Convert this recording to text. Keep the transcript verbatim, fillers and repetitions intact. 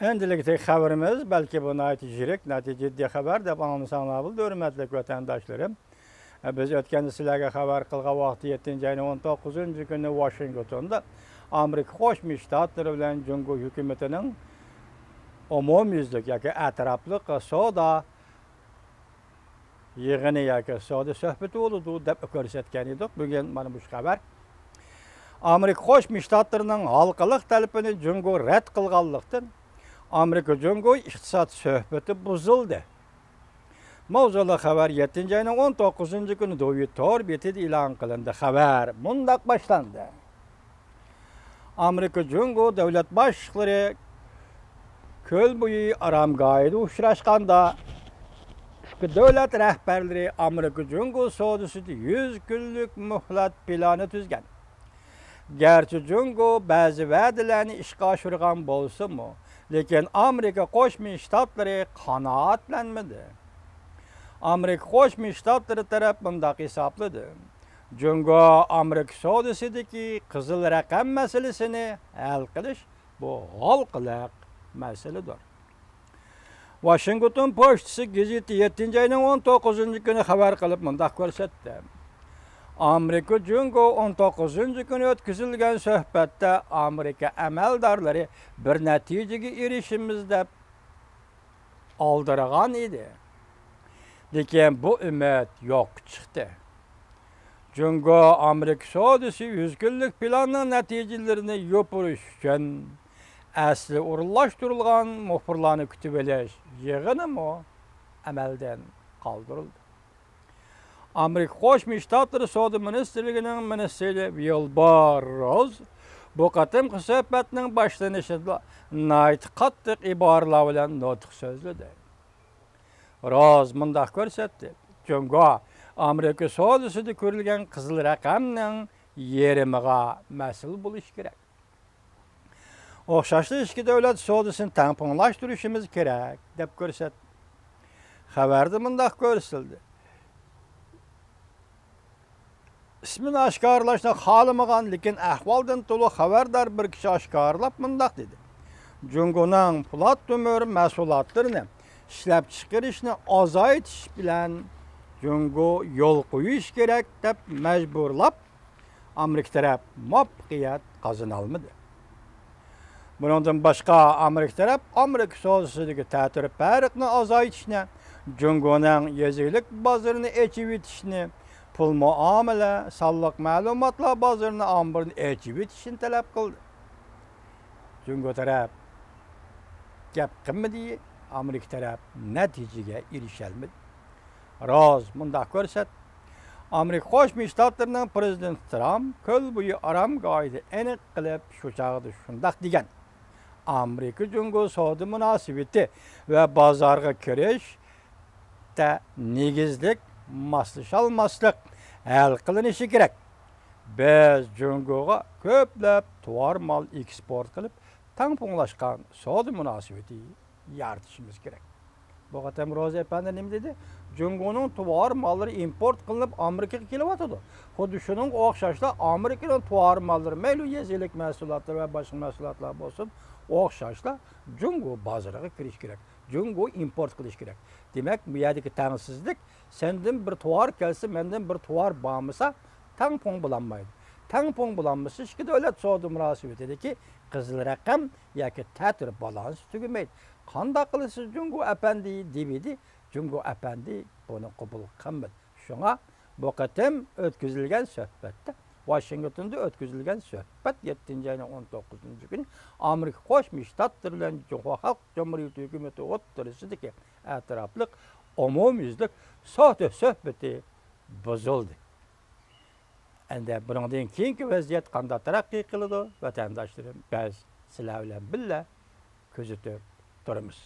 ئەمدىلىكتىكى خەۋىرىمىز، بەلكى بۇ ناھايىتى يىرىك، ناھايىتى جىددىي خەۋەر دەپ ئاڭلىساڭلار بولىدۇ، ھۆرمەتلىك ۋەتەنداشلىرىم. بىز ئۆتكەندە سىلەرگە خەۋەر قىلغان ۋاقىتتا، يەتتىنچى ئاينىڭ ئون توققۇزىنچى كۈنى ۋاشىنگتوندا ئامېرىكا قوشما شتاتلىرى بىلەن جۇڭگو ھۆكۈمىتىنىڭ ئومۇميۈزلۈك ياكى ئەتراپلىق سودا يىغىنى ياكى سودا سۆھبىتى بولىدۇ دەپ كۆرسەتكەن ئىدۇق. بۈگۈن مانا مۇشۇ خەۋەر. ئامېرىكا قوشما شتاتلىرىنىڭ ھالقىلىق تەلىپىنى جۇڭگو رەت قىلغانلىقتىن، ئامېرىكا جۇڭگو ئىقتىساد سۆھبىتى بۇزۇلدى. ماۋزۇلۇق خەۋەر يەتتىنچى ئاينىڭ ئون توققۇزىنچى كۈنى دوۋيۇ تور بېتىدە ئېلان قىلىندى. خەۋەر مۇنداق باشلاندى. ئامېرىكا جۇڭگو دۆلەت باشلىقلىرى كۆل بويى ئارامگاھىدا ئۇچراشقاندا، ئىككى دۆلەت رەھبەرلىرى ئامېرىكا جۇڭگو سودىسىدا يۈز كۈنلۈك مۆھلەت پىلانى تۈزگەن. گەرچە جۇڭگو بەزى ۋەدىلەرنى ئىشقا ئاشۇرغان بولسىمۇ، لېكىن ئامېرىكا قوشما شتاتلىرى قانائەتلەنمىدى. ئامېرىكا قوشما شتاتلىرى تەرەپ مۇنداق ھېسابلىدى: جۇڭگو ئامېرىكا سودىسىدىكى قىزىل رەقەم مەسىلىسىنى ھەل قىلىش، بۇ ھالقىلىق مەسىلىدۇر. ۋاشىنگتون پوچتىسى گېزىتى يەتتىنچى ئاينىڭ ئون توققۇزىنچى كۈنى خەۋەر قىلىپ مۇنداق كۆرسەتتى: ئامېرىكا جۇڭگو ئون توققۇزىنچى كۈنى ئۆتكۈزۈلگەن سۆھبەتتە ئامېرىكا ئەمەلدارلىرى بىر نەتىجىگە ئېرىشىمىز دەپ ئالدىرىغان ئىدى. لېكىن بۇ ئۈمىد يوققا چىقتى. جۇڭگو ئامېرىكا سودىسى يۈز كۈنلۈك پىلاننىڭ نەتىجىلىرىنى يوپۇرۇش ئۈچۈن ئەسلى ئورۇنلاشتۇرۇلغان مۇخبىرلارنى كۈتۈۋېلىش يىغىنىمۇ ئەمەلدىن قالدۇرۇلدى. ئامېرىكا قوشما شتاتلىرى سودا مىنىستىرلىكىنىڭ مىنىستىرى ۋىلبۇر روز بۇ قېتىمقى سۆھبەتنىڭ باشلىنىشىدا ناھايىتى قاتتىق ئىبارىلەر بىلەن نۇتۇق سۆزلىدى. روز مۇنداق كۆرسەتتى: جۇڭگو ئامېرىكا سودىسىدا كۆرۈلگەن قىزىل رەقەمنىڭ يېرىمىغا مەسئۇل بولۇش كېرەك. ئوخشاشلا ئىككى دۆلەت سودىسىنى تەڭپۇڭلاشتۇرۇشىمىز كېرەك، دەپ كۆرسەتتى. خەۋەردە مۇنداق كۆرسىتىلدى: ئىسمىنى ئاشكارىلاشنى خالىمىغان، لېكىن ئەھۋالدىن تولۇق خەۋەردار بىر كىشى ئاشكارىلاپ مۇنداق دېدى: جۇڭگونىڭ پولات تۆمۈر مەھسۇلاتلىرىنى ئىشلەپچىقىرىشنى ئازايتىش بىلەن جۇڭگو يول قويۇش كېرەك، دەپ مەجبۇرلاپ ئامېرىكا تەرەپ مۇۋەپپەقىيەت قازىنالمىدى. بۇنىڭدىن باشقا، ئامېرىكا تەرەپ ئامېرىكا سودىسىدىكى تەتۈر پەرقنى ئازايتىشنى، جۇڭگونىڭ يېزا ئىگىلىك بازىرىنى ئېچىۋېتىشنى، پۇل مۇئامىلە، سانلىق مەلۇماتلار بازىرىنى ئامبىرىنى ئېچىۋېتىشنى تەلەپ قىلدى. جۇڭگو تەرەپ گەپ قىلمىدى، ئامېرىكا تەرەپ نەتىجىگە ئېرىشەلمىدى. روز مۇنداق كۆرسەتتى: ئامېرىكا قوشما شتاتلىرىنىڭ پىرېزىدېنتى ترامپ كۆل بويى ئارامگاھىدا ئېنىق قىلىپ شۇ چاغدا شۇنداق دېگەن: ئامېرىكا جۇڭگو سودا مۇناسىۋىتى ۋە بازارغا كىرىشتە نېگىزلىك ماسلىشالماسلىق ھەل قىلىنىشى كېرەك. بىز جۇڭگوغا كۆپلەپ تاۋار مال ئېكسپورت قىلىپ، تەڭپۇڭلاشقان سودا مۇناسىۋىتى يارىتىشىمىز كېرەك. بۇ قېتىم روز ئەپەندى نېمە دېدى؟ جۇڭگونىڭ تاۋار ماللىرى ئىمپورت قىلىنىپ ئامېرىكىغا كېلىۋاتىدۇ. خۇددى شۇنىڭغا ئوخشاشلا ئامېرىكىنىڭ تاۋار ماللىرى، مەيلى يېزا ئىگىلىك مەھسۇلاتلىرى ۋە باشقا مەھسۇلاتلار بولسۇن، ئوخشاشلا جۇڭگو بازىرىغا كىرىش كېرەك. جۇڭگو ئىمپورت قىلىش كېرەك. دېمەك، بۇ يەردىكى تەڭسىزلىك سەندىن بىر تاۋار كەلسە، مەندىن بىر تاۋار بارمىسا، تەڭپۇڭ بولالمايدۇ. تەڭپۇڭ بولالمىسا، ئىككى دۆلەت سودا مۇناسىۋىتىدىكى قىزىل رەقەم ياكى تەتۈر بالانس تۈگىمەيدۇ. قانداق قىلىسىز، جۇڭگو ئەپەندى؟ دېۋىدى. جۇڭگو ئەپەندى بۇنى قوبۇل قىلمىدى. شۇڭا بۇ قېتىم ئۆتكۈزۈلگەن سۆھبەتتە، ۋاشىنگتوندا ئۆتكۈزۈلگەن سۆھبەت، يەتتىنچى ئاينىڭ ئون توققۇزىنچى كۈنى ئامېرىكا قوشما شتاتلىرى بىلەن جۇڭخۇا خەلق جۇمھۇرىيىتى ھۆكۈمىتى ئوتتۇرىسىدىكى ئەتراپلىق ئومۇميۈزلۈك سودا سۆھبىتى بۇزۇلدى. ئەندى بۇنىڭدىن كېيىنكى ۋەزىيەت قانداق تەرەققىي قىلىدۇ، ۋەتەنداشلىرىم، بىز سىلەر بىلەن بىللە كۆزىتىپ تۇرىمىز.